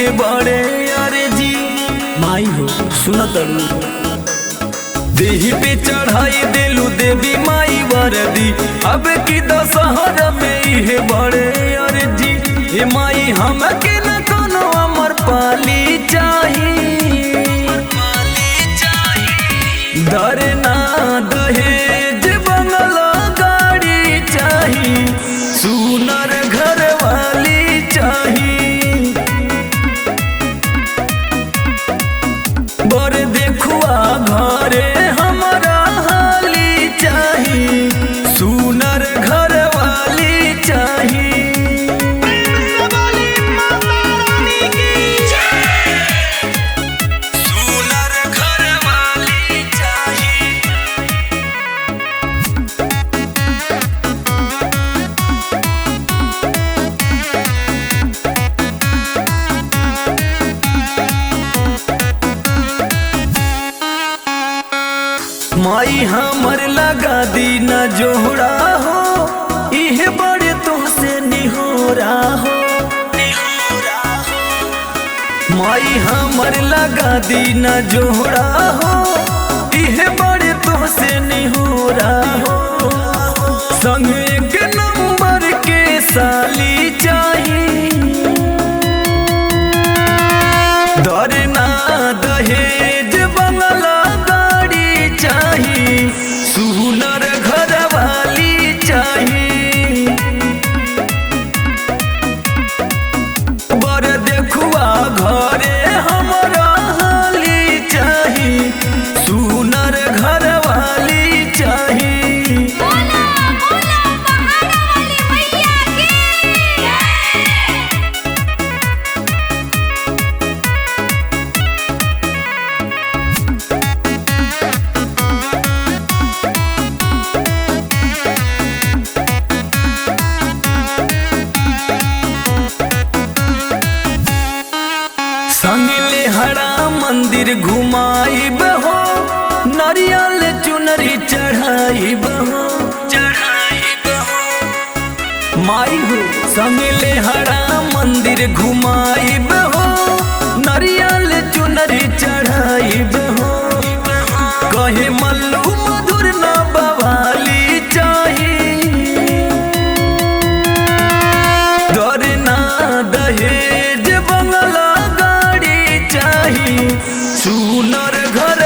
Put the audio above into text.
इहे बड़े अर्जी। माई हो सुन तड़ू। देही पे चढ़ाई देलू देवी माई वरदी, अब की दशहरा में इहे बड़े अर्जी। हे माई हमके न कोनो अमर पाली चाही, डरना दहेज बंगला गाड़ी चाही, सुनर घर वाली चाही। बर देखुआ घरे हमरा हाली चाही, सुनर घर वाली चाही। सुनर घर वाली चाही। माई हमर लगा दी न जोड़ा हो, इहे बड़े तुमसे निहोरा हो। माई हमर लगा दी न जोड़ा हो, इहे बड़े तुमसे निहोरा हो। संग एक नंबर के साली चाही, डरना दहेज बंगला गाड़ी चाही, सुनर घर वाली चाही। बर देखुआ घरे हमरा हाली चाही, सुनर घर वाली चाही। बोला बोला पहाड़ा वाली मैया की। संग लेहरा मंदिर घुमाई बहो, नारियल चुनरी चढ़ाई बहो। माई हो संग लेहरा मंदिर घुमाई बहो, नारियल चुनरी चढ़ाई बहो। कहे मल्लू मधुर न बवाली चाही, डरना दहेज बंगला गाड़ी चाही, सुनर घर